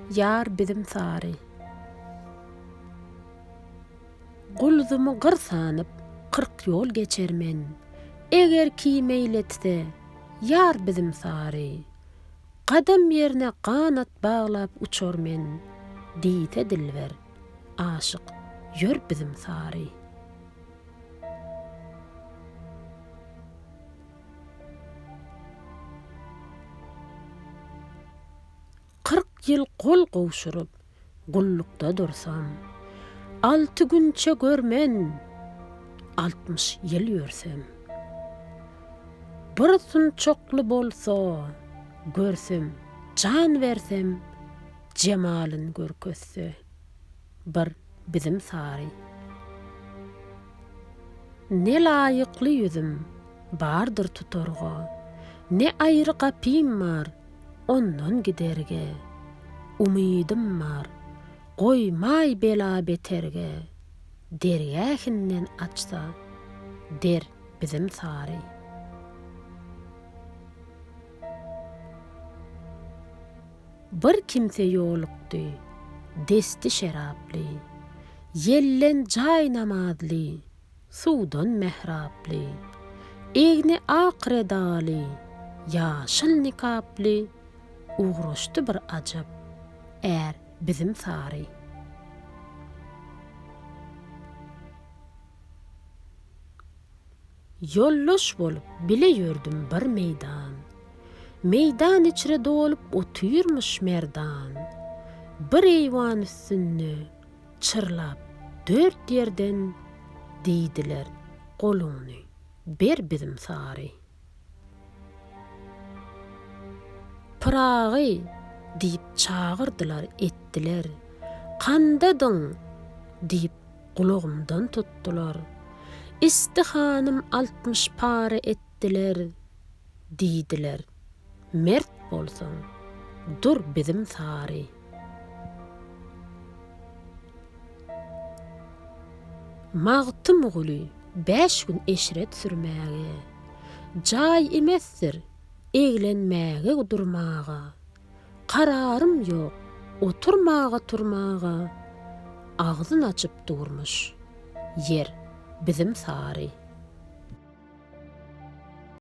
Ýar bizim sary. Gulzumy gyr sanyp, 40 ýol geçer men, Eger ki meýl etse, ýar bizim sary. Gadam ýerne ganat baglap uçar men, Diýse dilber, aşyk, ýör bizim sary. 40 ýyl gol gowşuryp, gullukda dursam, Alty günçe görmen, 60 ýyl ýörsem. Bir sunçakly bolsa, görsem, jan bersem, Jemalyn görkezse, bir bizim sary. Ne laýykly ýüzüm bardyr tutarga, Ne aýry gapym bar, ondan giderge. Umydym bar, goýmaý bela-beterge, Dergähinden açsa, der bizim sary. Bir kimse ýolukdy, desti şeraply, Ýellen jaý namazly, suwdan mähraply, Egni ak redaly, ýaşyl nikaply, Ugraşdy bir ajap är bizim sary. Ýoldaş bolup bile ýördüm bir meýdan. Meýdan içre dolup otyrmyş merdan. Bir eýwan üstünde çyrlap dört ýerden diýdiler goluňny ber bizim sary. Pyragy diýip çagyrdylar etdiler. Kandadyň diýip Gulagymdan tutdular. Istihanym 60 para etdiler, diýdiler, Mert bolsaň, dur bizim sary. Magtymguly bäş gün eşret sürmäge, Jaý imesdir, eglenmäge durmaga. Kararym ýok, oturmaga-turmaga, Agzyn açyp durmuş, ýer bizim sary.